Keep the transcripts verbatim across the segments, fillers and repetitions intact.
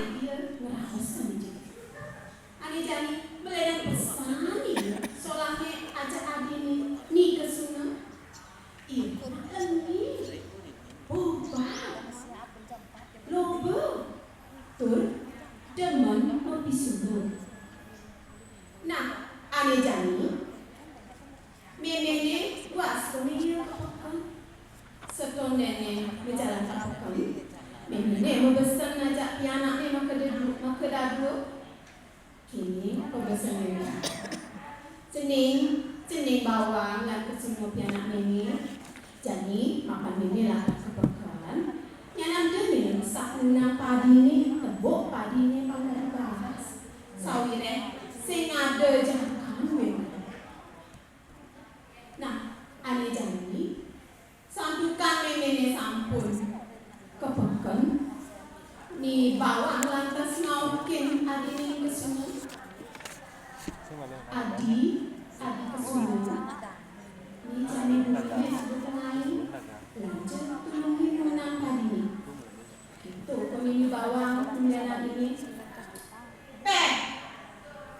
Ia ngraos saja. Ané jani malénan pesan ia solahé ajak adiné Ni Kesuna. Ia leni, bobab, loba, tur demen mapisuba. Nah, ané jani, méméné wasta ia ka peken. Satondéné majalan ka peken, méméné mabesen ajak pianakné makadadu-, makadadua. Kéné pabesenné. Cening, cening Bawang lan Kesuna pianak mémé. Jani, mapan mémé latak ka peken, nyanan da nyiun sakunang padiné, tebuk padiné pang dadi baras. Sawiréh sing ada jakan mémé. Nah, ané jani, santukan méméné sampun ka peken, Ni Bawang lantas ngaukin adiné Kesuna. Adi, Adi Kesuna. Né jani buminé suba tengahin. Lanjut tulungin nunang padiné. Kéto koné Ni Bawang ngundanin adiné. Péh,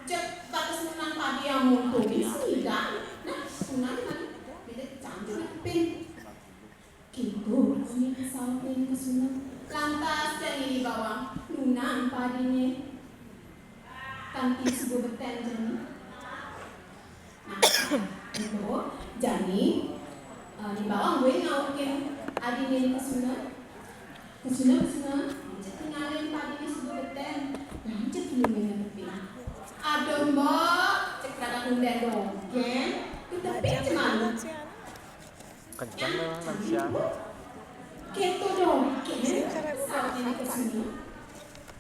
jeg bakas nunang padi amun tumis ngidang. Nah, nunang kan, beda cantik pin. Kéto koné pasautné Kesuna. Lantas jani Ni Bawang nunang padiné kanti suba betén jani. Nah, kéto, jani, eh, Ni Bawang buin ngaukin adiné Kesuna. Kesuna, Kesuna, cék tingalin padiné suba betén. Lanjut dulu minum kopi. Aduh, Mbok, cék rada undén dogén. Ketepi cemalu. Kenceng memang lansia. Kéto dogén, sautné Kesuna.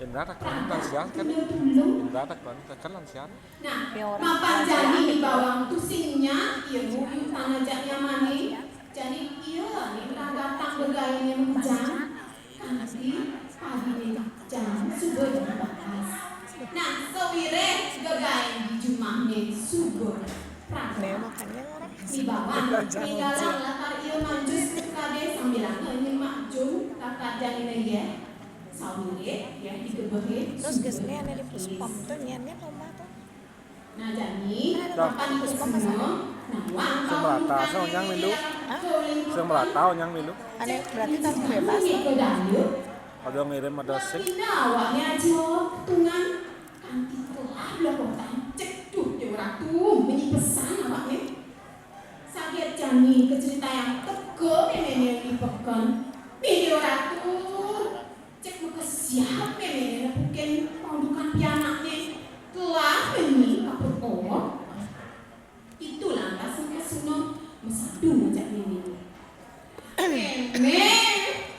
Indra tak pernah lansia kan? Indra tak pernah kan lansia. Nah, mapan jani Ni Bawang tusing nyak, ia nguyuh pangajak nyamané. Jani ia né ragatang gegainé makejang, kanti padiné jani suba dadi bakas. Nah, sawiréh gegaé di jumahné suba pragat, Ni Bawang ninggalang latar ia manjus ka tukadé sambilanga nyemak jum latar janiné yéh. Sawiréh yéh digebehé suba. Terus geus né ané di puspom tuh nyiannya lomba tuh. Nah, jani, papan Ni Kesuna nawang. Sing melata, sing onyang, Mindu. Hah? Sing melata, onyang, Mindu. Ané berarti tamu bebas. Ada ngirim, ada sing. Awakné aja tungan kanti telah blokotan. Cek, duh, Déwa Ratu, munyi pesan awakné. Saget jani kacritayang teka méméné di peken. Mih, Déwa Ratu. Cek makesiab méméné nepukin paundukan pianakné. Telah ngenyi kaput orok. Itu lantas Ni Kesuna masadu ngajak méméné. Mémé,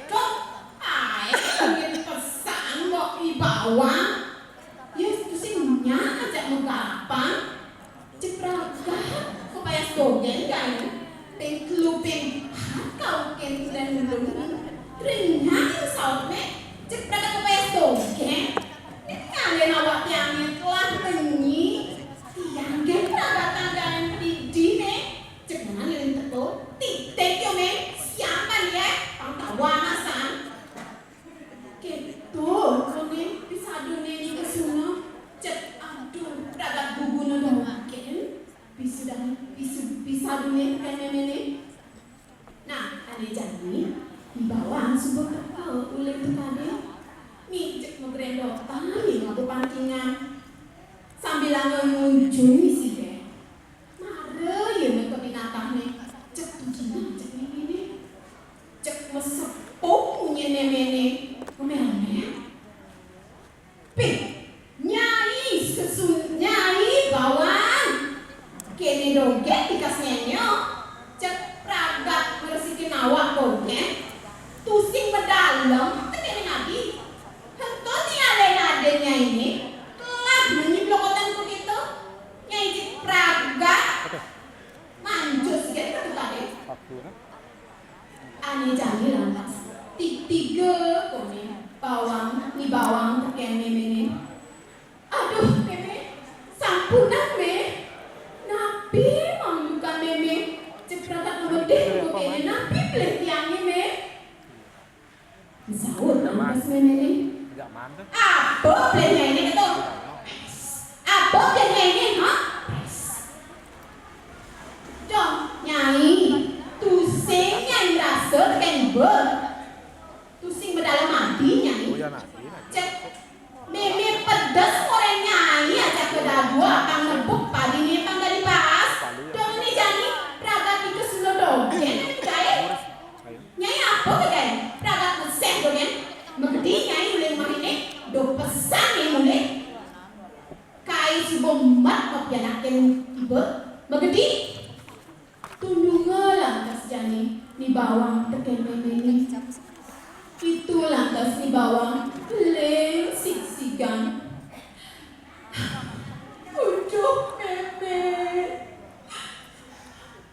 dong, aé ngirim pesan Mbok Ni Bawang. Ya, tusing nyak ajak magarapan. Cek pragat, kepayas dogén gaé. Ping telu ping pat kaukin dan ulun. Renyah sautné, cek pragat kepayas dogén. Ning ngalin awak tiangé telah bengi. Tiang gén pragatan gaé didiné. Cek nyanan lilin teka. Titik yo, Mé. Siapan yé. Pang tawa masan. Kéto koné pisaduné Ni Kesuna. Cek, aduh, pragat guguné dogén. Pisudan, pisu-, pisaduné tekén méméné. Nah, ané jani, Ni Bawang suba teka uli tukadé. Mih, cek magrendotan di ngaba pantingan. Sambilanga ngunjung misi dé. Mara ia neka binatahné. Cek tuh gina, cek méméné. Cek masepuk munyin méméné. Ngemél-mél. Pih, Nyai Kesun-, Nyai Bawang. Kéné dogén tikas nyenyok. Cek pragat ngresikin awak dogén. Tusing madalem, tekéné ngadi. Hentun tingalin adin nyainé. Telah munyi blokotan begitu. Nyai cek pragat. Oke. Manjus gén ka tukadé. Waktu, nah. Ané jani lantas. Ti-, tiga koné Bawang, Ni Bawang tekén méméné. Aduh, Mémé, sampunang, Mé. Napi maundukan Mémé? Cek pragat medih kéné, napi pelih tiangé, Mé? Saut lantas méméné. Agak mantep. Ah, Apa belah nyainé kéto? Apa belah nyainé, ha? Dong, nyai, tusing nyai ngrasa tekén iba. Tusing madalem ati, nyai. Cék, mémé pedes ngoréng nyai ajaka dadua, pang nebuk padiné pang dadi baas. Dong né jani, ragat ika sula dogén, gaé. Nyai apa ké gaé? Ragat meséh dogén. Magedi nyai uling mahiné, duh pesan nyai mulih. Kai suba mat mapianakin iba. Magedi. Tundunga lantas jani Ni Bawang tekén méméné. Ditu lantas Ni Bawang eling sigsigan. Uduh mémé.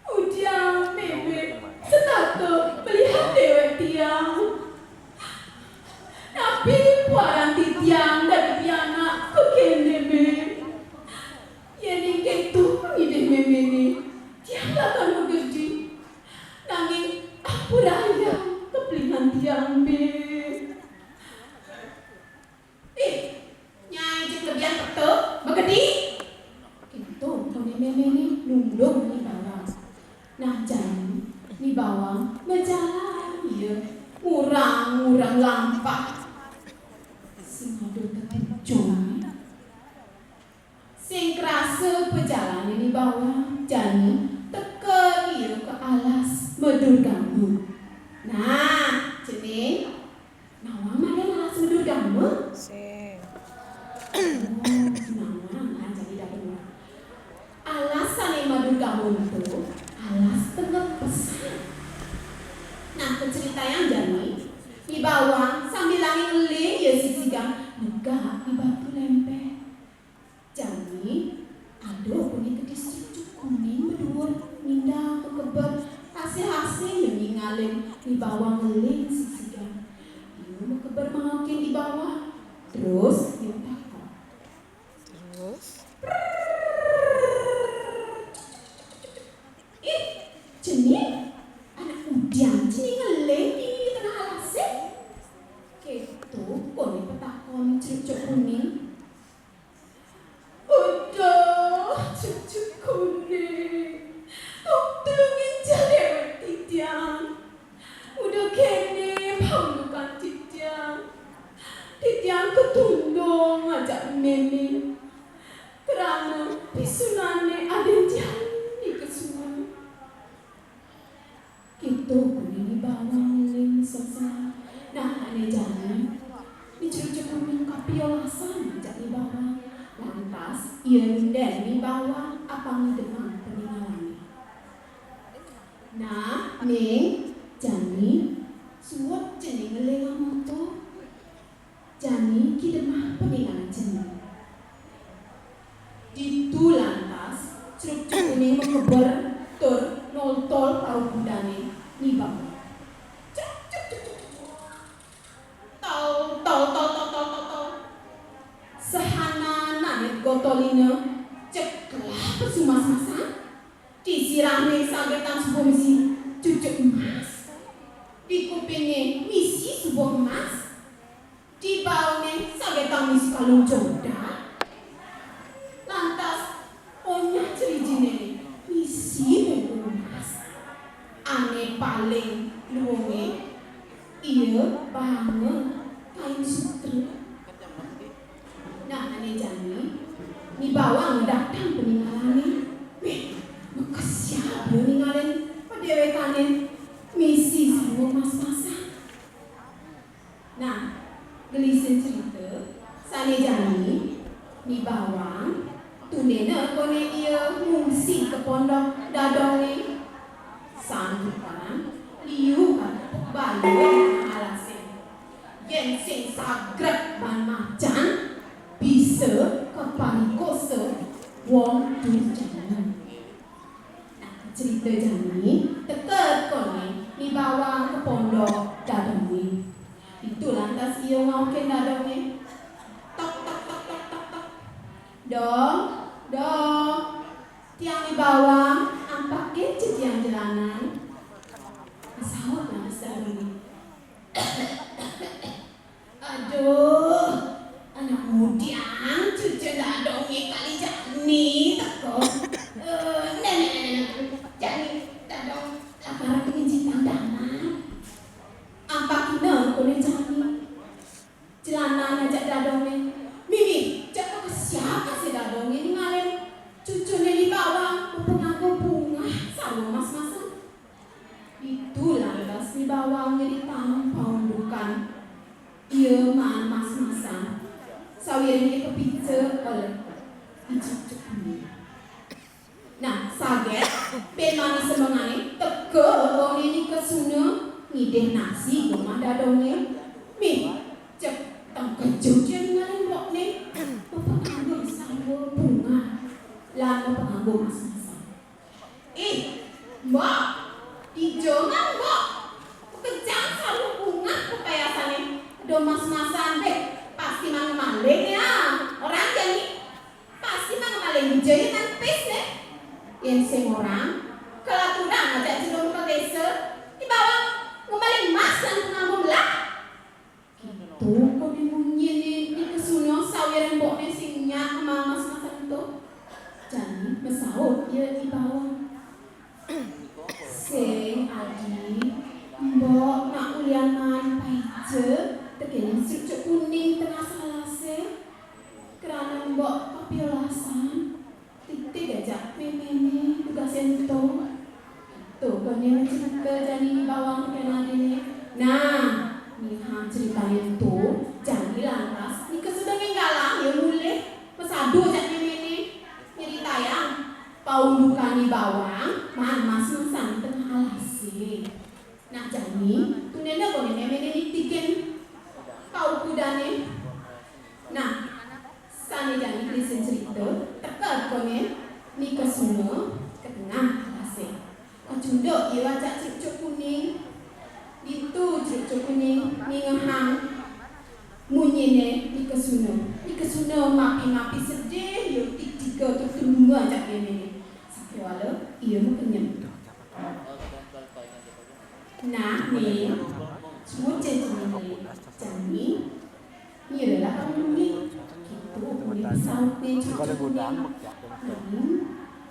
Udiang mémé setata melihan déwék tiang. Napi puaran titiang dadi pianak ké kéné, Bé? Yén kéto pangidih méméné, tiang lakar magedi. Nanging ampurayang kapelihan tiang, Bé. Ih, nyai jeg lebihan peta, magedi. Kéto koné méméné nundung Ni Bawang. Nah, jani Ni Bawang majalan ia ngurang-ngurang lampah. Sing ada tetujon. Sing krasa pajalané Ni Bawang, jani teka ia ka alas Madurgama. Nah, cening, nawang madan alas Madurgama? Sing. Oh, nawang, ah, jani dah dengar. Alas sané Madurgama ento, alas tenget pesan. Nah, kacritayang jani, Ni Bawang sambilanga ngeling ia sigsigan negak di batu lempeng. Jani, ada koné kedis cucuk kuning maduur, nindal makeber, asih-asih ia ningalin Ni Bawang ngeling sigsigan. Ia makeber maokin Ni Bawang. Terus ia takon. Terus? Ih, cening, anak udiang cening ngeling dini di tengah alasé? Kéto koné patakon cucuk kuning. Uduh, cucuk kuning. Tong tulungin ja déwék titiang. Uduh kéné paundukan titiang. Titiang katundung ajak mémé. Krana pisunané adi jani kasuna. Kéto koné Ni Bawang ngeling sesel. Nah, ané jani, Ni Cucuk Kuning kapiolasan jak Ni Bawang. Lantas, ia nundén Ni Bawang apang ngidemang paningalané. Nah, Ning, jani, suud cening ngeling amoto. Jani kidemang paningalan cening. Ditu lantas, Cucuk Kuning makeber tur noltol paukudané Ni Bawang. Cuk, cuk, cuk, cuk, cuk. Tol, tol, tol, tol, tol, tol, tol. Sahananané gotolina, ceklah pesu mas-masan. Disirahné sagetan suba misi cucuk emas. Di kupingé misi suba emas. Di baoné sagetan misi kalung jodak. Lantas, onyah cerijiné misi mungku emas. Ané paling luungé, ia baanga kain sutra. Nah, ané jani, Ni Bawang ngedatang paningalané. Wih, makesiab ia ningalin padéwékané misi sarwa mas-masan. Nah, gelising cerita, sané jani, Ni Bawang, tundéna koné ia ngungsi ka pondok dadongé. Sanggupan, liu ka tepuk balé di tengah alasé. Yén sing sagreg ban macan, bisa kaparikosa wong durjana. Nah, cerita jani, teka koné Ni Bawang ka pondok dadongé. Ditu lantas ia ngaukin dadongé. Tok, tok, tok, tok, tok, tok. Dong, dong. Tiang Ni Bawang, ampakin ja tiang jelanan. Saut lantas dadongé. Aduh, anak Jelanan ajak dadongné. Mimih, jak makesiab kasih dadongné ningalin cucuné Ni Bawang mapanganggo bungah sarwa mas-masan. Ditu lantas Ni Bawang nyritayang paundukan ia maan mas-masan, sawiréh ia kapica olih I Cucuk Kuning. Nah, saget, buin mani semengané, teka embokné Ni Kesuna ngidih nasi gumah dadongné. Mih, cek tengkejut ia ningalin embokné, mapanganggo sarwa bungah lan mapanganggo mas-masan. "Ih, Mbok, dija man Mbok? Makejang sarwa bungah papayasané, da mas-masan, béh, pasti mangamaling ya. Orang jani, pasti mangamaling dija ya tan pis né. Yén sing orang, kalaturang ajak jero ka désa, Ni Bawang ngamaling mas lan panganggo melah." Kéto koné munyiné Ni Kesuna sawiréh embokné sing nyak ngemaang mas-masan ento. Jani masaut ia Ni Bawang. "Sing, Adi, Mbok nak ulian maan paica tekén Cucuk Kuning tengah salasé. Krana Mbok kapiolasan, tigtig ajak méméné dugasé ento." Kéto koné macerita jani Ni Bawang tekén adiné. Nah, ngiring ceritané ento, jani lantas Ni Kesuna ngénggalang ia mulih, masadu ajak méméné, nyritayang paundukan Ni Bawang maan mas-masan tengah alasé. Nah, jani, tundéna koné méméné nigtigang paukudané. Nah, sané jani lisin cerita, teka koné Ni Kesuna ka tengah alasé. Kacunduk ia ajak Cucuk Kuning. Ditu Cucuk Kuning ningehang munyiné Ni Kesuna. Ni Kesuna mapi-mapi sedih ia, tigtiga tur tundunga ajak méméné. Sakéwala ia makenyem. Nah, Ning, suud ja jani, Ning. Jani, ngiringlah kamu, Ning. Kéto koné pasautné Cucuk Kuning. Nanging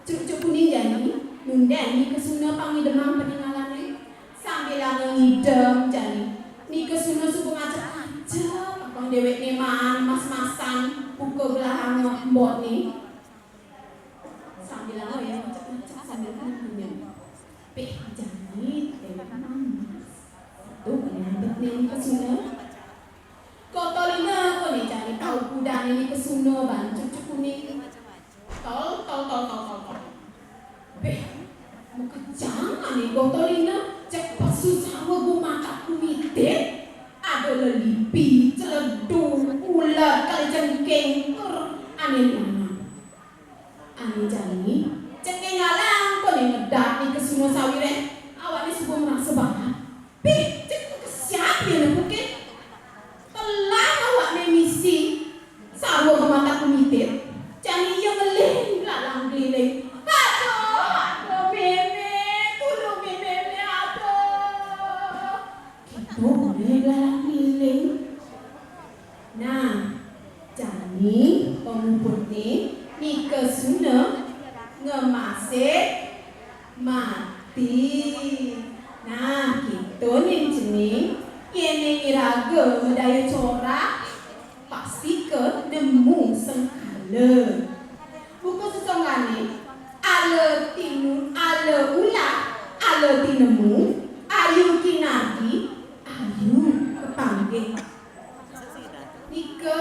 Cucuk Kuning jani nundén Ni Kesuna pang ngidemang paningalané. Sambilanga ngidem jani, Ni Kesuna suba ngajeg-ajeg apang déwékné maan mas-masan buka gelaranga embokné. Sambilanga ia ngajeg-ajeg sambil kunyah-kunyah. Béh, jani déwék maan mas. Kéto koné ambekné Ni Kesuna. Gotolina koné jani paukudané Ni Kesuna baan Cucuk Kuning. Tol, tol, tol, tol, tol, tol. Béh, makejang ané gotolina, jeg pesu sarwa gumatak gumitit. Ada lelipi, celedu, ulet, kalajengking, tur ané lianan. Ané jani, jeg ngénggalang koné ngedat Ni Kesuna sawiréh awakné suba marasa baat. Béh, jeg makesiab ia nepukin. Telah awakné misi sarwa gumatak gumitit, jani ia ngeling glalang-gliling. "Aduh, aduh, mémé, tulungi mémé, aduh." Kéto koné glalang-gliling. Nah, jani pamuputné Ni Kesuna ngemasin mati. Nah, kéto ning cening, yén iraga madaya corah, pastika nemu sengkala. Buka sesonggané, ala tinu, ala ulah, ala tinemu, ayu kinardi, ayu kapanggih. Nika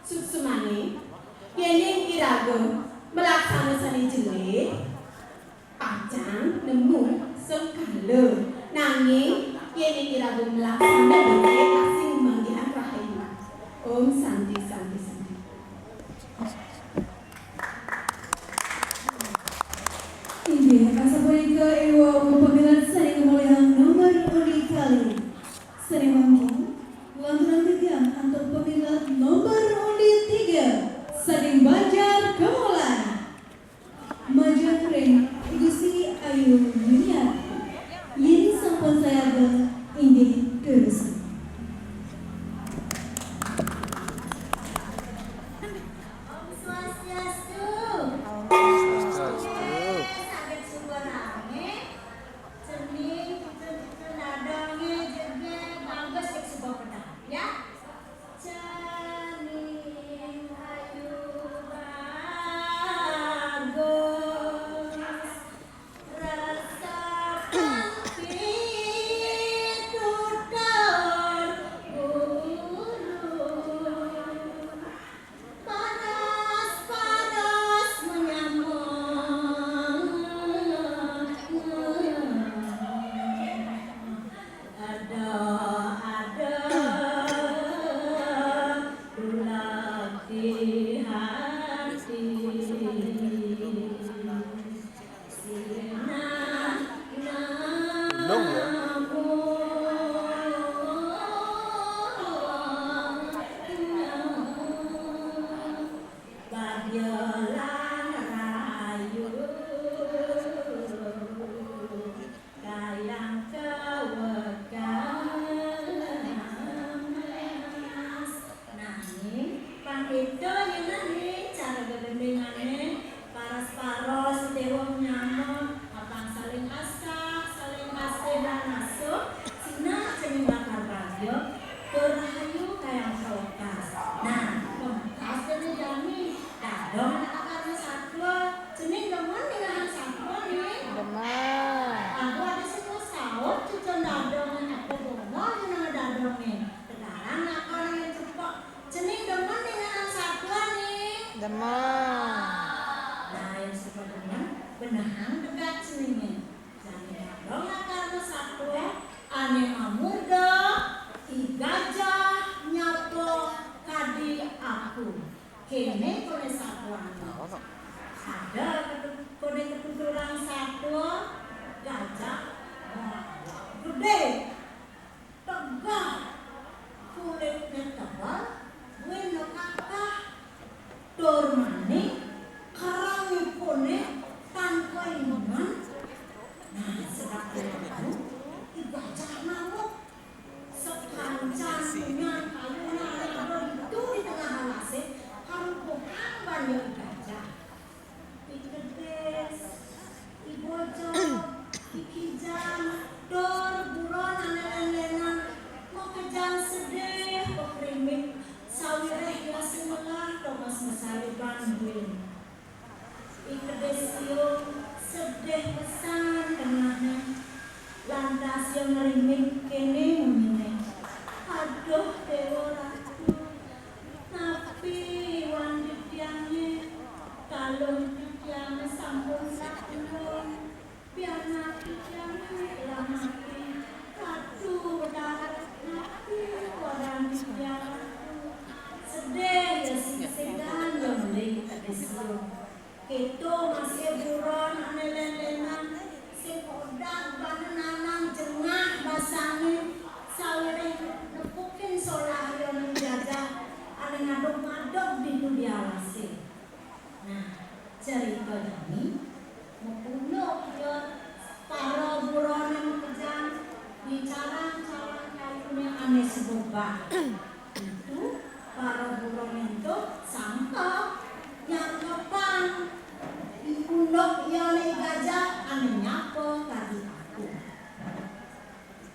suksmané, yéning iraga malaksana sané jelé, pacang nemu sengkala. Nanging yéning iraga malaksana becik, pasti ngamanggihin rahayu. Om Santi, Santi, Santi. Inggih, asapunika éwah pamilet sané ngamolihang nomor undi kalih. Sané mangkin, lanturang tigang antuk pamilet nomor undi tiga saking Banjar Kemulai. Majeng ring I Gusti Ayu Yuniarti. Yén sampun sayaga, inggih durusang. Kéto nyén cara gegendingané, paras-paros, déwa nyama, apang saling asah, saling asih lan asuh, sinah cening lakar bagia, tur rahayu kayang kawekas. Nah, pamekasné jani, dadong lakar satua, cening demen ningehang satua, nih? Demen. Aduh, ada sing mau saut, cucun dadong, apa bongol ningehang dadong, nih? Tegarang lakar nang cepok. Cening demen ningehang satua, nih? Demen. Nah, yén suba demen, benehang tegak ceningé. Jani dadong lakar satua, ané mamurda, I Gajah nyapa kadi aku. Kéné koné satuané. Ada ketu-, koné ketuturan satua, gajah, gedé. Tegak, kulitné tebel, buin kakah, tur maning, kereng ipuné tan kaiman. Nah, sedek iku, I Gajah ngamuk. Sakancan punyan kayuné ané ada ditu di tengah alasé, karupukan ban ya I Gajah. I Kedis, I Bojog, I Kijang, tur buron ané lén-lénan, makejang sedih, pakrimik, sawiréh ia sing ngelah, tomas masaliban buin. I Kedis Siung sedih pesan tengahné, lantas ia ngrimik kéné munyiné, "Aduh, Déwa Ratu, napi iwang titiangé? Kaluh titiangé sampun tak ulung, pianak titiangé telah mati. Ratu Betara, napi waran titiang, Ratu?" Sedih ia sing sedan ia meli I Kedis Siung. Kéto masih buron ané lén-lénan, sing kodag bana nanang jengah basané, sawiréh nepukin solah ia I Gajah ané ngadug-ngadug ditu di alasé. Nah, cerita jani, mapunduk ia para buroné makejang di carang-carang kayuné ané suba bah. Ditu, para buroné ento sangkep, nyangkepang unduk ia I Gajah ané nyapa kadi aku.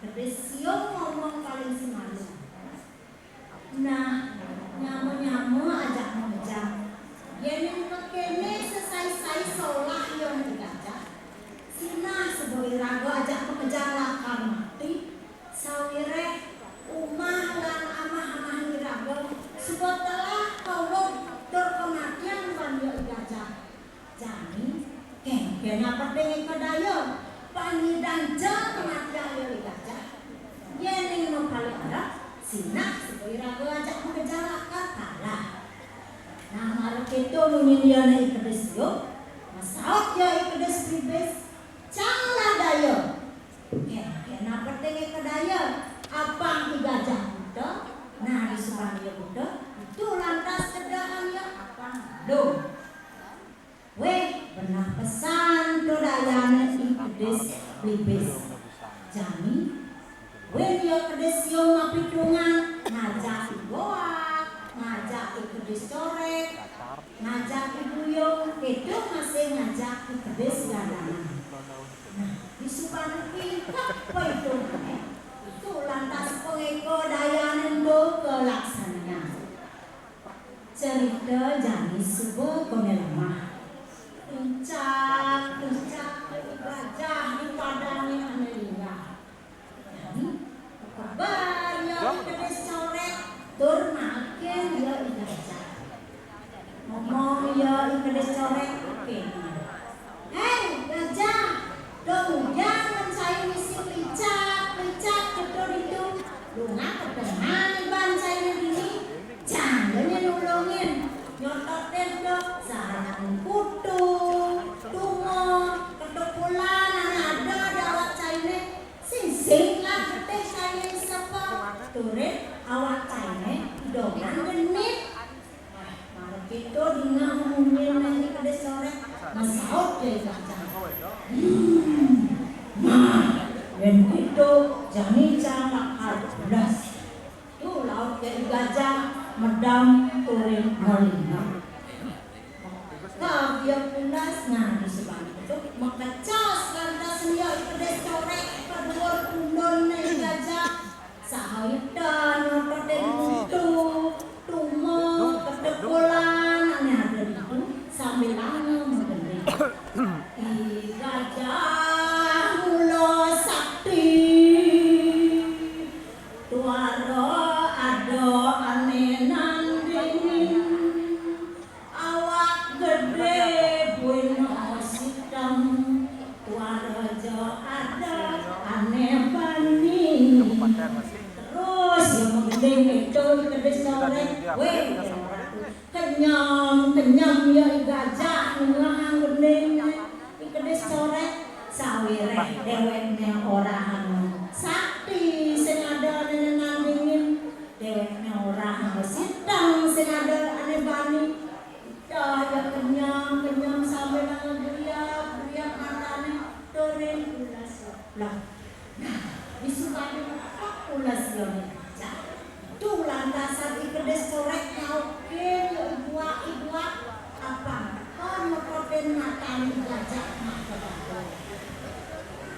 Kedis Siung ngomong paling semalu. Nah, nyama-nyama ajak makejang. Yén kéné sesai-sai solah ia I Gajah, sinah suba iraga ajak makejang lakar mati, sawiréh umah lan amah-amah iraga suba telah kaweg tur kamatian ban ia I Gajah. Jani, kénkén apeting ika daya, pang nyidang ja kamatian ia I Gajah. Yéning mapalih arep, sinah suba iraga ajak makejang lakar kalah. Nah, mara kéto munyin ia I Kedis Siung, masaut ia I Kedis Blibis, "Cang lah daya." Kénkén apeting ika daya, apang I Gajah buta, nah, disubané ia buta, ditu lantas kedahan ia apang lung. Wéh, beneh pesan to dayané I Kedis Blibis. Jani, wéh, ia Kedis Siung mapitungan, ngajak I Goak, ngajak I Kedis Corék, ngajak I Buyung, kéto masih ngajak I Kedis Gandangan. Nah, disubané pingkek paitungané, ditu lantas pangéka dayané ento kalaksanayang. Cerita jani suba koné lemah. Tuncak, tuncak I Gajah di padangé ané linggah. Jani, kebar ia I Kedis Corék, tur makin ia I Gajah. Ngomong ia I Kedis Corék, kéné. "Héi, Gajah, dong ujang ngan cai misi plicak, plicak kéto ditu. Lunga ka tengah iban cainé dini, cang nyén nulungin. Nyototin to sahanan kutu, tunga, ketukulan ané ada di awak cainé. Sing-sing lah getih cainé disepa, turin awak cainé idongan genit." Mara kéto dingeh munyin I Kedis Corék, masaut ia I Gajah. "Hmm, nah, yén kéto jani cang lakar beles." Tu laut ia I Gajah, medem Turin molina. Kabya pulas nganggo sebanduk makecas lantas liya kedis corék ka dhuwur pundhun gajah. Saha ita nyototin buntu, tumo, ketepulan, ane ada ditu, sambilanga magending. I gajah mula sakti, tuara ada ane nandingin. Awak gedé buina siteng, tuara ja ada ane bani. Terus ya magending itu kedis corék. Wéh, kenyem, kenyem ya i gajah nengahang gending. I kedis corék, sawiréh déwékné orahanga sakti sing ada ane nandingin. Déwékné orahanga siteng sing ada ane bani. Daya kenyem, kenyem sambilanga geriap, geriap matané, turin pulas. Lah, nah, disubané mepek pulas ya gajah. Tuh lantasan i kedis corék nyaukin ya i buak, i buak. Apang teka nyototin matané gajah mata batu.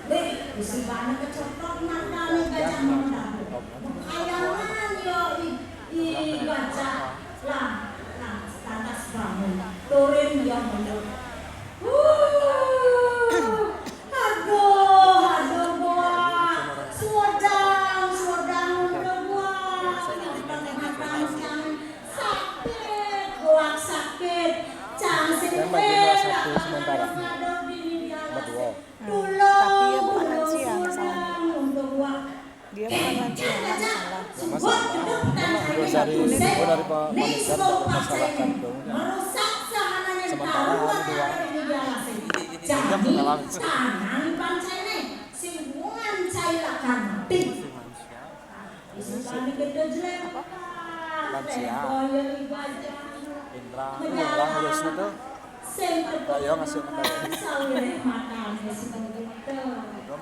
Wéh, disubané kecotot matané gajah mata batu. Kayangan ya i, i gajah. Lah, lah, lantas bangun. Turin ya mundur. Huh, aduh, aduh, buak. Suwedang, suwedang mundur, buak. Sakit, buak, sakit. Cang sing. Saya bagi dua satu sementara. Nomor dua. Tulung, tapi ya bukan lansia masalahnya. Dia bukan lansia, salah. Mas, oh, dari, oh, dari Pak Manisar, masalah jantungnya. Sementara hari dua. Iya, benar. Lansia. Indra, Indra ngurusnya tuh. Ayo ngasih apa? Belum, belum.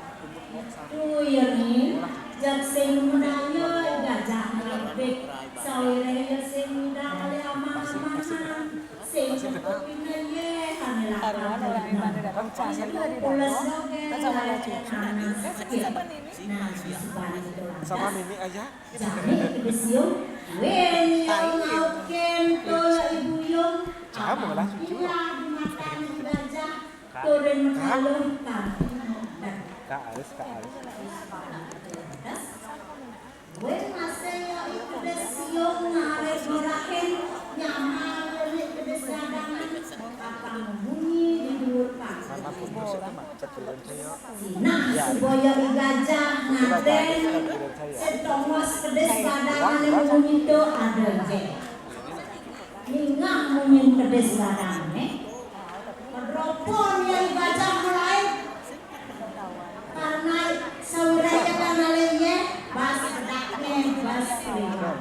Tuh ya nih, jak sing mendaya gajah ngerebek. Sawiréh ya sing ngidang oleh amang-amangan. Sing pindah ye, kami lapar. Pules joget, nah, sama Mimi aja. Jani kedis yum, wéh, nyaukin to ya ibu yum. Sama lah, cucu. Iya, di matané gajah, turin mekaluh, tapi. Kak Aris, Kak Aris. Wéh, masih ya ibu kedis yum, ngarep ngurahin, nyamar wéh kedis gadangan, apa bunyi di dhuwur paku. Mana bungkus itu, Mak? Nah, supaya i gajah ngadén sing tongos kedis gadangané munyi to ada jé. Ningah munyin kedis gadangané. Pedropon ya i gajah mulai. Karena sawiréh karena léyé, bas kedakné, bas kéwéh.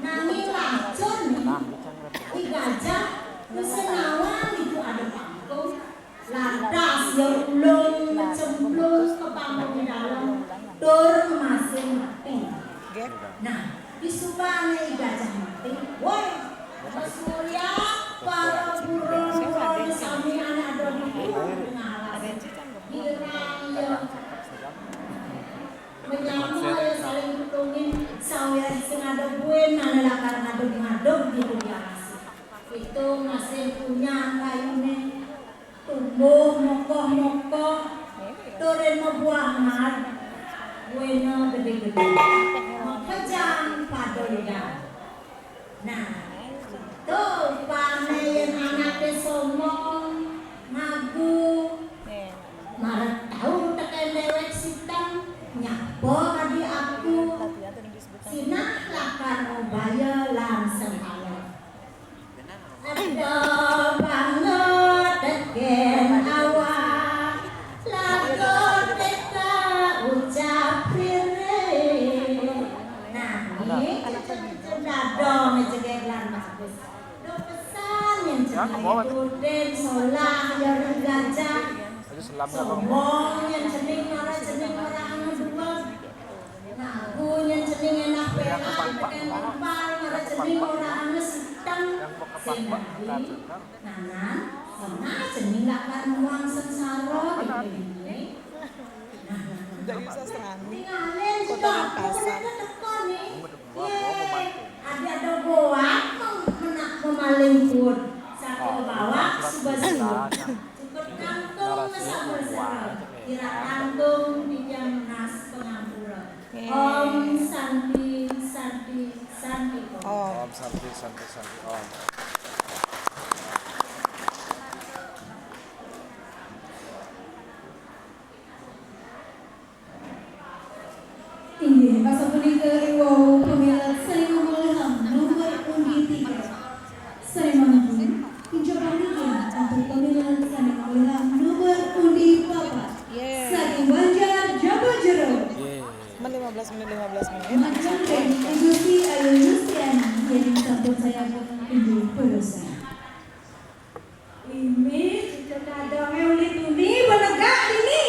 Nanging lacur né, i gajah wis nawang ditu ada pangkung. Lantas ya ulung cemplung ka pangkungé dalem, tur masih mati. Nah, disubané i gajah mati, woi, wis mulya para buron-buron sami ané ada di tengah alas. Girang ya. Menyama ya saling nulungin, sawiréh sing ada buin, ané lakar ngadug-ngadug ditu di alas. Itu masih punya kayuné, tumbuh mokoh-mokoh, turin mabuah mad, buina gedé-gedé, makejang pada liang. Nah, to upané yén anaké sombong, ngagu, mara tau tekén déwék siteng, nyapa adi aku, sinah lakar ngobaya lan sengkala. Ada banget tekén awak, lagu teka ucap rere. Nah, ini Dadong ngejegeg lan bagus. Duh pesan yén cening ikutin solah ya gajah. Sombong yén cening mara cening ora ngedua. Ngaku yén cening énak perak tekén empal mara Seni ora ana siteng sing dadi nanan, seneng seni nggak akan muang sengsara iki. Nah, tinggalin sudah, pokoknya teko nih. Ada ada goa menak memaling pun. Satu bawah, suba suba. Cukup kantung mesra mesra. Kira kantung pinjam nas pengampura. Om Santi, Santi, Santi Om. Om Santi, Santi, Santi Om. Inggih, pasapunika ing wau pamilet sering mulihang nomor undi tiga. Sering manggung, pincoba niki untuk pamilet sering mulihang nomor undi papat. Saking Banjar Jaba Jero. Lima belas menit, lima belas menit. Majeng ring Gusti Ayu Yustiani, yen sampun saya inggih purusan. Ini kita kadangnya uli tuni menegak ini.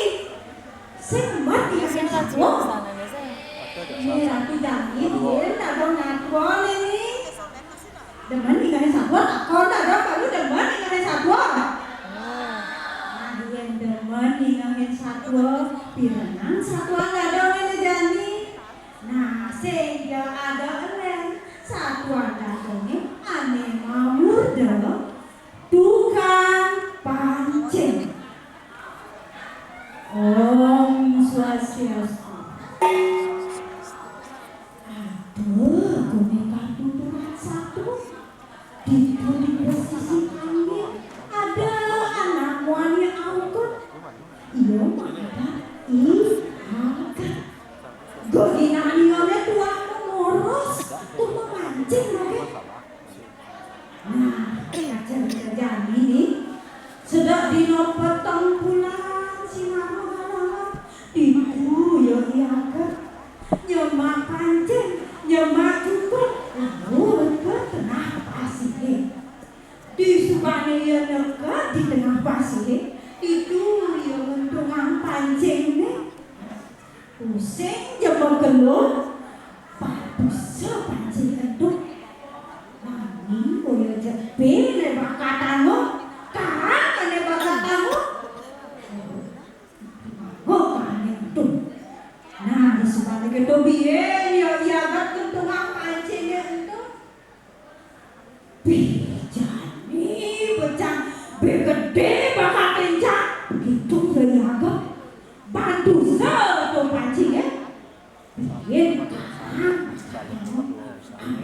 Sing mati kan satwa. Ini rapi dami, dia tak ada natwa ini. Demen nih kan satwa, takon tak ada, kamu demen nih kan satwa. Nah, dia demen nih kan satwa, pirenang satwa nggak ada ini jani. Nah, sehingga ada elen satwa datengnya ane mamurda tukang pancing. Om Swastiastu. Aduh, boneka tuturan satu. Ditu di posisi angin ada anak muani angkut. Iya, maka ih angkat. Godinani oleh tuan moros, tuh memancing lagi. Nah, kajar-kajar ini sedang dino peteng bulan sinar malam. Ditu ya diangkat. Nyemak pancing, nyemak cukup, lalu ke tengah pasir. Di subane ya neka di tengah pasir, itu ya ngentungang pancing nih. Pusing jemeng kelur, patusa pancing entuk. Nanging kaya jebene bakat anu, karang ane bakat anu. Kok ane entuk. Nah, di subane keto biyen ya iya gat kentungang pancinge entuk. Bijane becang begede bakal kencang. Gitu udah dianggap. Bantu satu pancingnya. Bikin kamu.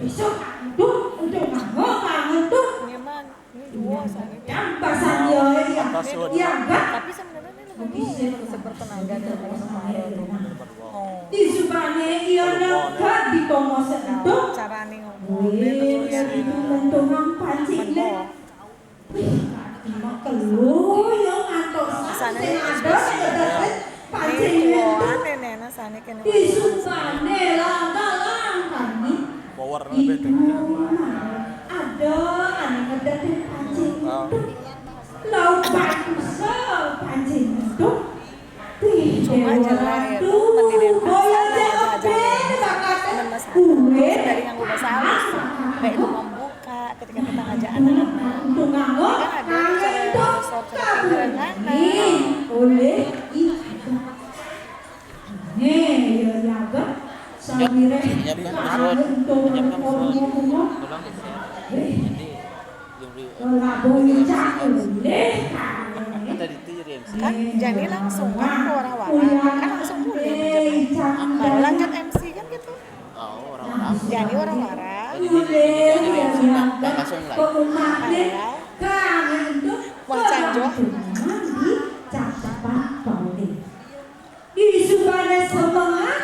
Besok tuh untuk kamu, kamu tuh. Nyaman. Ini dua soalnya. Dan pasan ya, ya. Dianggap. Tapi sebenarnya ini lebih sebertenaga dari kemarin. Di subane iya neka di tongos entuk. Carane ngomong. Wih, itu ngentungang pancing nek. Wih, makelo ya ngantos sing ada pancing entuk. Di subane langka-langka nih. Power itu ada ane ngedetin pancing entuk. Laut batu se pancing entuk. Cuma jelas ya, tuh, mendidin pasar lah aja-aja. Cuman masalah dari yang udah salah. Kayak itu membuka ketika kita ngajak anak-anak. Ini kan ada cara sort seperti sederhana. Oleh itu. Nih, ya, ya, kan? Sambil nyiapkan, nyiapkan, nyiapkan. Tadi itu jadi M C. Kan jadi langsung kan ke wara-wara, kan langsung mulai. Baru lanjut M C kan gitu. Oh, wara-wara. Jadi wara-wara. Jadi, jadi, jadi, jadi, langsung live. Padahal wah canjo. Di subane semengan,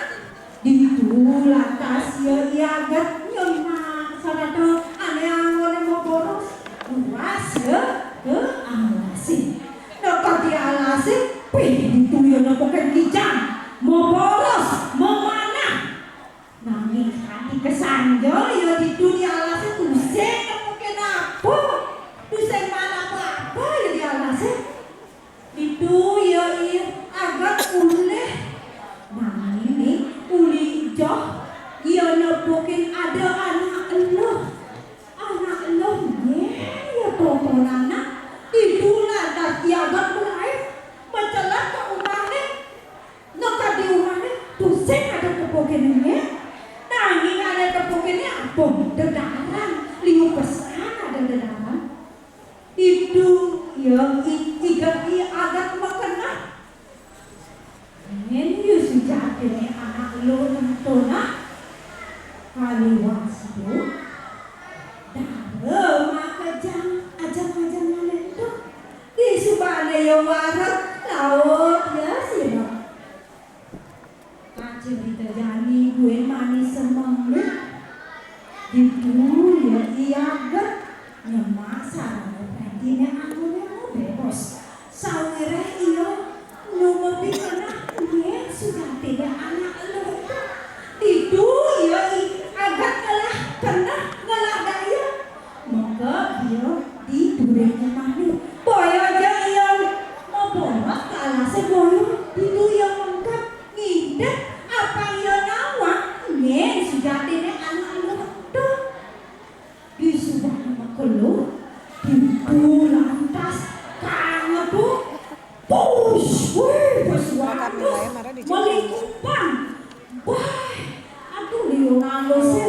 ditu lantas ya iaget nyemak sarada ane angone moboros. Luas ya ke alase. Neked di alase, pih ditu ya nepukin kijang. Moboros, memanah. Nanging ati kesanjol ya ditu di alase tusing nepukin apa. Tusing manah apa-apa ya di alase. Ditu ya iya agak ulih. Nanging uli joh ya nepukin Wareg laut ya sira. Kacerita jani buin manis semengnge. Ditu ya I Aget nyemak sarana prentine anggone bebos. Sawireh iya numepi keneh nyen sujatine anak eluh. Ditu ya I Aget ngelah keneh ngelah daya. Maka iya di duren nyemahne. Boya ja iya maboros ka alase boya, ditu iya mengkeb ngidep apang iya nawang nyen sujatine anak eluh ento. Disubane makelo, ditu lantas kangetu. Push, wih, pesuanus, melikupan. Wah, aduh, liu nganggo sih.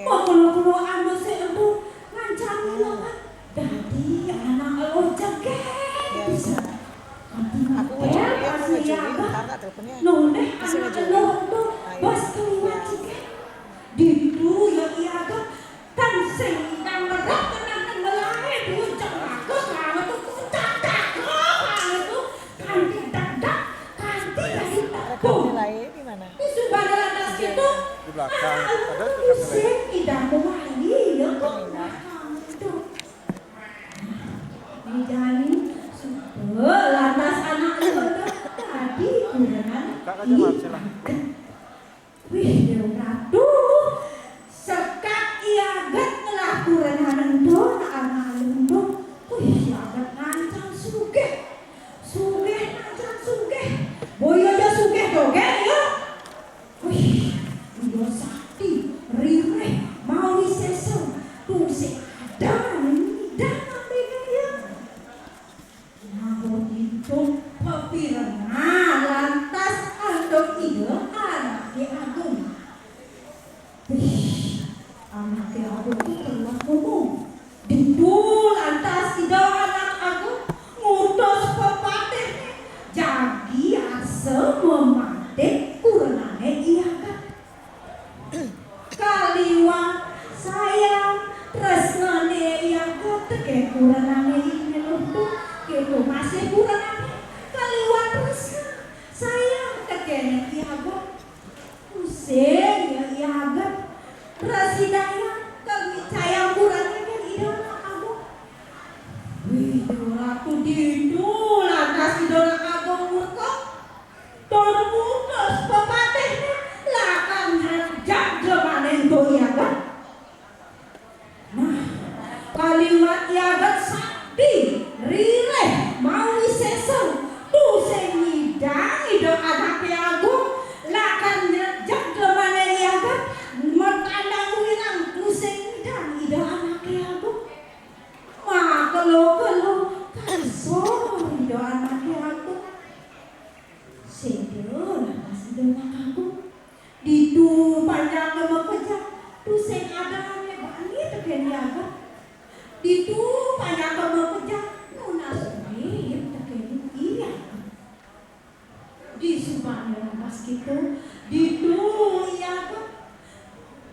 Makelo-kelo anu sih ento ngancan ngilangan. Dadi anak eluh jegeg pisan. Kanti mater kasih I Aget. Nuh, neh anak eluh ento bos keliwat jegeg. Ditu ya I Aget. Tan sing kang weruh keneh melae duwe cemaka, kangetu kucak-cakep, kangetu kanti dedak, kanti dadi tepung. Disubane lantas keto, anak eluh sing idang mewali ya kok. Nah, kangetu. Nah, jani suba lantas anak eluh dadi kurenan I Aget. Wih, Dewa Ratu, sekak I Aget ngelah kurenan ento, anak eluh ento. Wih, I Aget ngancan sugih. Sugih ngancan sugih. Boya ja sugih dogén ya. Wih, iya sakti, ririh, mawisesa. Tusing ada anu nyidang ambene ya. Nanggo ditu pepirengan lantas antuk Ida Anake Agung. Wih, Anake Agung ku telah ngomong. Ditu lantas Ida Anak Agung ngutus pepatihne jagi arsa mematik kurenane I Aget. Kaliwat sayang tresnane I Aget teken kurenane I Aget, keto masih kurenane. Kaliwat tresna sayang teken I Aget. Tusing ya I Aget. Prasida ya kemicayang kurenane Ida Anak Agung. Wih, Ratu ditu lantas Ida Anak Agung murka. Tur ngutus pepatihne lakar nyerjak jemane ento I Aget. Nah, kaliwat I Aget sakti, rilih, mawisesa, tusing nyidang Ida Anake Agung, lakar nyerjak jemane I Aget, matandang wirang tusing nyidang Ida Anake Agung. Makelo-kelo kasor Ida Anake Agung. Seda lantas Ida Anak Agung. Ditu panjake makejang, tusing ada ane bani teken I Aget. Ditu panjake makejang, nunas urip teken I Aget. Disubane lantas keto, ditu I Aget.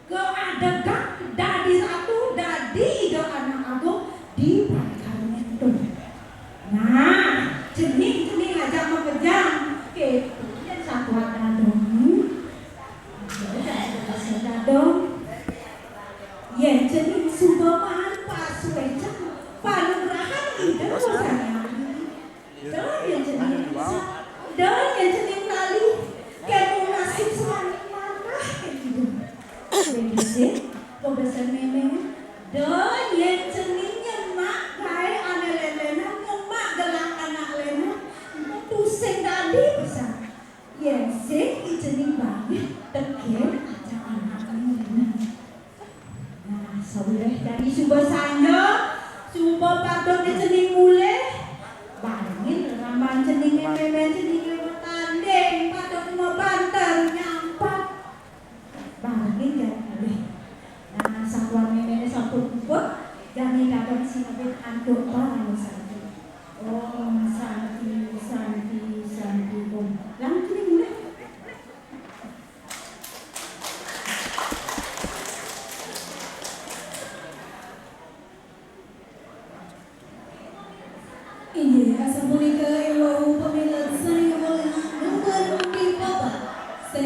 Keadegang dadi ratu, dadi Ida Anak Agung di panjake ento. Nah, cening-cening ajak makejang. Keto yen satuan dadong. Ida dadi dadong. Yen cening suba maan pasuecan panugrahan Ida Sang Hyang Widhi. Da yen cening bisa, da yen cening lali, kenu nasib selaning manah kenu. Bensin, pebesen memeng, da yen cening nyemak gae ane len-lenan, nyemak gelah anak lenan, tusing dadi bisa. Yen sing i cening bangih, teken aja anak lenan. Nah, sawireh jani suba sanja, suba patut dicening mulih. Barengin rerambang ceninge, memen ceninge matanding, patut mabanter nyampat. Barengin jani mulih. Nah, satuan memene sampun puput, jani dadong sinebut antuk parama santi. Om Santi, Santi, Santi, Om. Lan cening mulih. Inggih, asapunika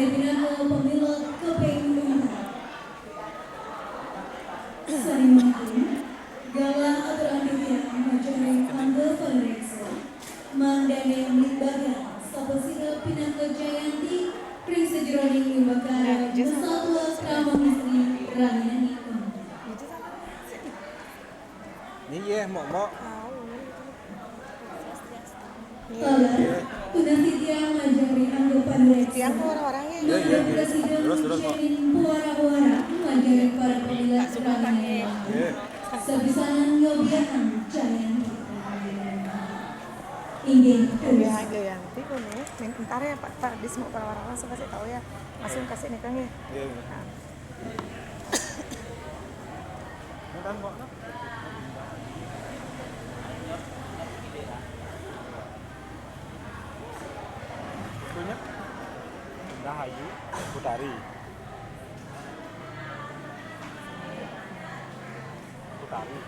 Pinaka pamilet kaping empat. Sane mangkin, galah atur antitia majaring angga panureksa, mangdane mlimbakan sapasira pinaka jayanti ring sajeroning wimbakara Nah, ija sama. Satwa Krama Istri Ralinani. Ini ye, mok-mok. Taler, tunas titiang majaring angga panureksa. Tiang orang-orangnya. Iya, iya, iya. Presiden Terus, terus, Mak. Jamin puara-puara majaring para pamilet Ralinani. Iya. Sapisanan ngabiakan jayanti. Inggih, terus. Jayanti kuning. Min-, entar ya, Pak, Pak Dis mau para-para langsung kasih tahu ya. Langsung kasih nikah nih. Iya, iya. Nah. Ini kan, Mak. Itunya Indah Ayu Putari. Putari.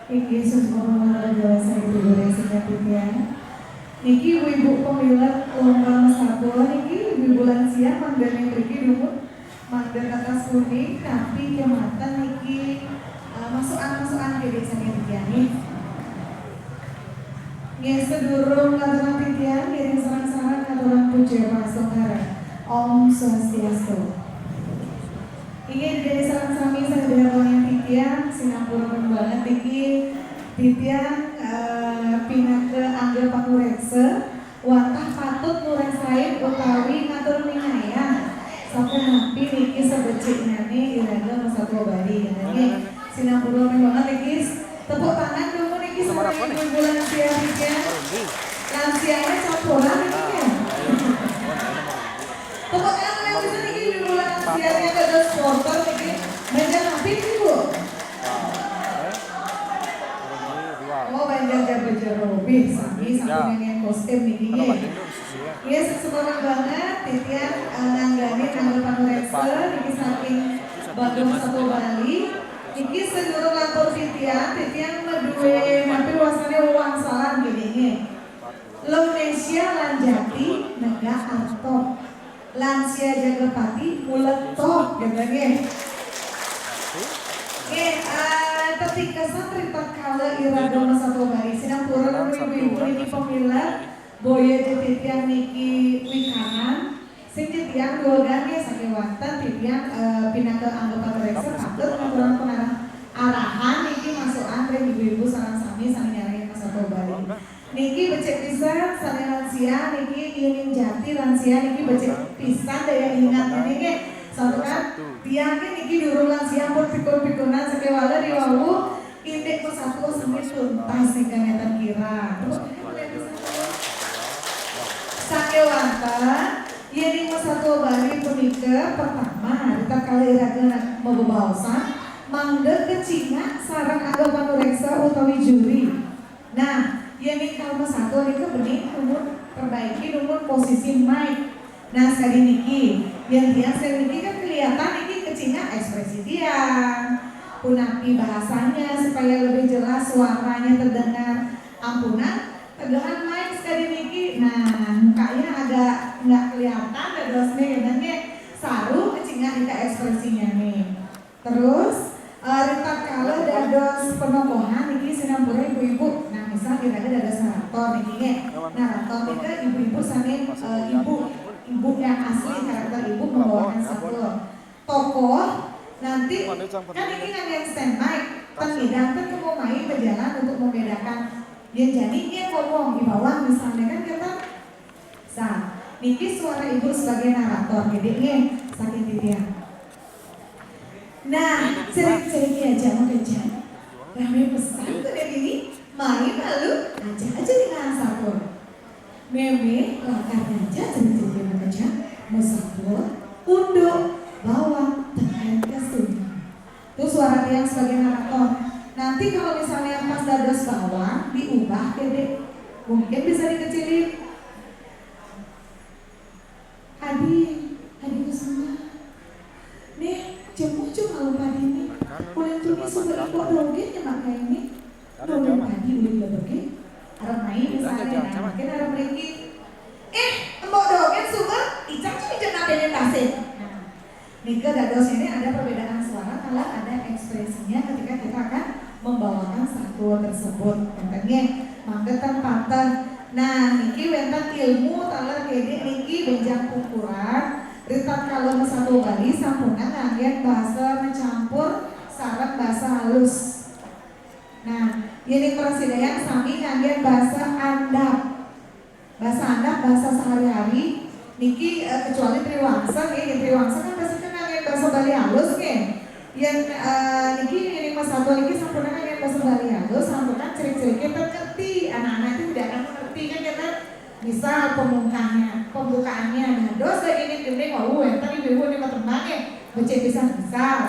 Inggih, sampun wantah dewasa ibu-ibu ring singkat titiang. Niki ibu-ibu pamilet lomba masatwa niki, ibu-ibu lansia mangdane mriki dumun. Mangda kakas kuning, tapi kematan niki, eh, masukan-masukan kadi saking titiang nggih. Nggih, sadurung ngaturang titiang, ngiring sareng-sareng ngaturang puja prasungkara. Om Swastiastu. Inggih, Ida dané sareng sami sané dahat wangian titiang, sinampura banget niki titiang, eh, pinaka angga panureksa. Wantah patut nureksain utawi ngatur ningayang. Sapunapi niki sabeciknyané iraga masatwa Bali, ya, nggih. Sinampura banget niki. Tepuk tangan dulu niki sama ibu-ibu lansia niki, ya. Lansianya campuran niki, ya. Tepuk tangan yang bisa niki ibu-ibu lansia yang ada supporter niki. Banjar Nabi niki, Bu. Oh, Banjar Jaba Jero. Wih, sami sampun nyanyian kostum niki, nggih. Yes, semangat banget, titiang, eh, nganggani angga panureksa niki saking Bandung Satu Bali. Niki sedurung lantur titiang, titiang madué napi wastané wangsalan gini, nggih. Lonesia lan Jati negak arta. Lansia jaga pati, ulet toh, gitu, nggih. Nggih, eh, tetikesan ritatkala iraga masatwa Bali, sinampura ibu-ibu niki pamilet, boya ja titiang niki wikanan, sing titiang duagan nggih sakéwanten titiang, eh, pinaka angga panureksa patut ngaturang pangarah-, arahan niki masukan ring ibu-ibu sareng sami sané nyarengin masatwa Bali. Niki becik pisan, sané lansia niki, yéning jati lansia niki becik pisan daya ingat niki, nggih. Santukan tiang niki durung lansia pun pikun-pikunan sakéwala diwawu, indik masatwa sami tuntas ingkang nénten kirang. Sakéwanten, yéning masatwa Bali punika pertama, ritatkala iraga mabebaosan, mangda kacingak sareng angga panureksa utawi juri. Nah, yén ring Karma Satwa nika bening dumun perbaiki dumun posisi mic. Nah, sakadi niki, yén tiang sakadi niki kan kelihatan niki kacingak ekspresi tiang. Punapi bahasanya supaya lebih jelas suaranya terdengar. Ampunang, tegehan mic sakadi niki. Nah, mukanya agak nggak kelihatan dadosnya, ya, nggih. Saru kacingak nika ekspresinya nih. Terus, eh, ritatkala dados penokohan niki sinampura ibu-ibu. Nah, misal iraga dados narator niki nggih. Narator nika ibu-ibu sané, eh, ibu, ibu yang asli karakter ibu membawakan satu tokoh. Nanti kan niki nganggén stand mic. Teng idang kan mau main berjalan untuk membedakan. Yén jani nggih ngomong di bawah misalnya kan kita. Sa, niki suara ibu sebagai narator, gede nggih, saking titiang. Nah, cerik-cerik aja makejang. Rame pesan tuh dari ini, main lalu aja aja dengan sampun. Meme, lakar aja cerik-cerik makejang, musabur, unduk, bawang, tekan ke sungai. Itu suara tiang sebagai narator. Nanti kalau misalnya pas dados bawang, diubah, gede. Mungkin bisa dikecilin. Adi, Adi Kusuma. Nih, jemu cuma lupa dini. Ulin tuni suka iko doge nyemak kayak ini. Ulin padi ulin leboge. Arep main misalnya, nah, mungkin arep mriki. Eh, embok doge suka Nika dados ini ada perbedaan suara kalau ada ekspresinya ketika kita akan membawakan satua tersebut. Wénten nggih, mangda tan pateh. Nah, niki wénten ilmu taler gedé niki bénjang pungkuran, ritatkala masatua Bali sampunang nganggén basa macampur sareng basa halus. Nah, yéning prasida sami nganggén basa andap. Basa andap, basa sehari-hari. Niki, eh, kecuali triwangsa, nggih, yén triwangsa kan pasti kan nganggén basa Bali halus, nggih. Yén, eh, niki, yéning masatua niki sampunang nganggén basa Bali halus, sampunang cerik-ceriké ten ngerti. Anak-anak itu tidak akan mengerti kan, ya, kan? Misal pembukaannya, pembukaannya, nah, dos lagi ini gending, oh, wénten ibu-ibu ini matembang, ya, becik pisan misal.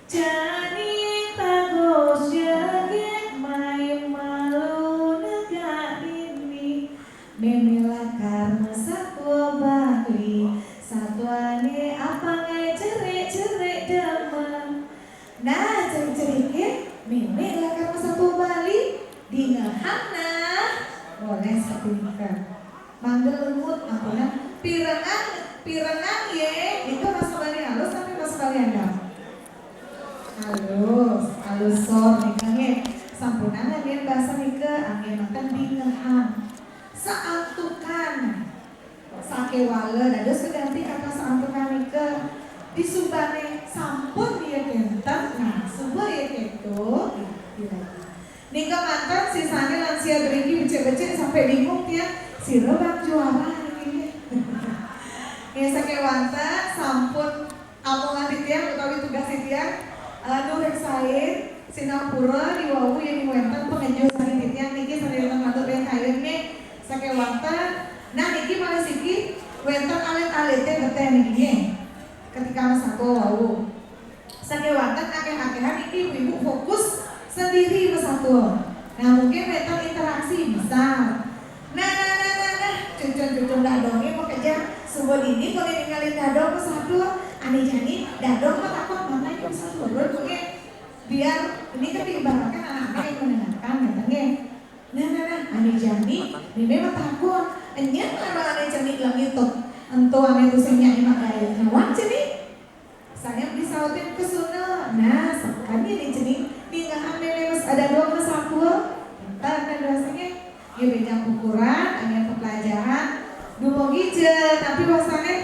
Jani tago syagét mai malu negak dini, mémé lakar masatua Bali, satuané apang ai cerik-cerik demen. Nah, cerik-ceriké, mémé lakar masatua Bali, dingehang nah. Boleh setingkat. Mangda lengut, ampunang. Pirengang, pirengang yé, itu basa Bali halus tapi basa Bali andap? Halus, halus sor nika nggih. Sampunang nganggén basa nika, anggén manten dingehang. Saantukan. Sakéwala, dados ganti kata saantukan nika. Disubané sampun ya kénten, nah, suba ya kéto, ya, ya. Nika manten sisané lansia driki becik-becik sampai bingung tiang, sira bang juara niki. Ya, sakéwanten sampun amongan titiang utawi tugas titiang, eh, nureksain sinampura diwawu yén wénten pangejo saking titiang niki sadaya matur ring kayun nggih. Sakéwanten, nah niki malih siki wénten alit-alité getih niki nggih. Ketika masatua wau. Sakéwanten akéh-akéhan niki ibu-ibu fokus sendiri masatua. Nah, mungkin wénten interaksi, misal. Nah, nah, nah, nah, nah, cucun-cucun dadongé makejang. Suba dini boleh ningalin dadong masatua. Ané jani dadong mah takut mana yang bisa turun, mungkin biar ini kan diibaratkan anak-anak yang mendengarkan, ya, kan, nggih? Nah, nah, nah, ané jani, mémé mah takut. Enyén anu ané cenik lagi tuh. Ento ané tusing nyai mak gaya. Nyawang cenik. Saya disautin ke Sunda. Nah, sekali nih cening, ningahan mémé mas-, dadong masatua. Entar kan rasanya, ya beda ukuran, hanya pelajaran. Dumugi ja, tapi rasanya,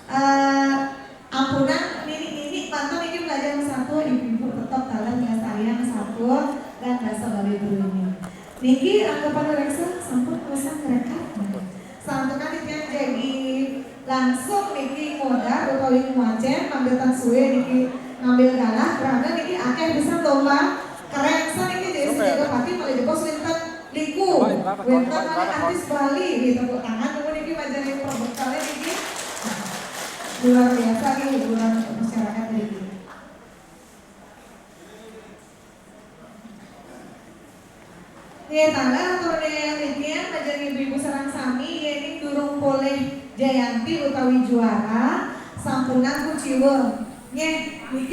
eh, ampunang nini-nini mantan ini belajar masatua, ibu-ibu tetap taler ngelestarian masatua dan bahasa Bali dulu ini. Niki anggapan reksa sampun kuasa ngerekat. Santukan titiang jagi langsung niki modar utawi ngwacén, mangda tan sué niki ngambil galah, karena niki akéh pisan lomba. Keren pisan niki, jadi sejaga pati malih jebos wénten liku. Wénten malih artis Bali, nggih, tepuk tangan dulu niki, majeng perbekalan niki. Luar biasa nih hiburan untuk masyarakat niki. Nggih, tanggal atur daya titiang majeng ibu-ibu sareng sami, yéning durung polih jayanti utawi juara, sampunang kuciwa. Nggih, niki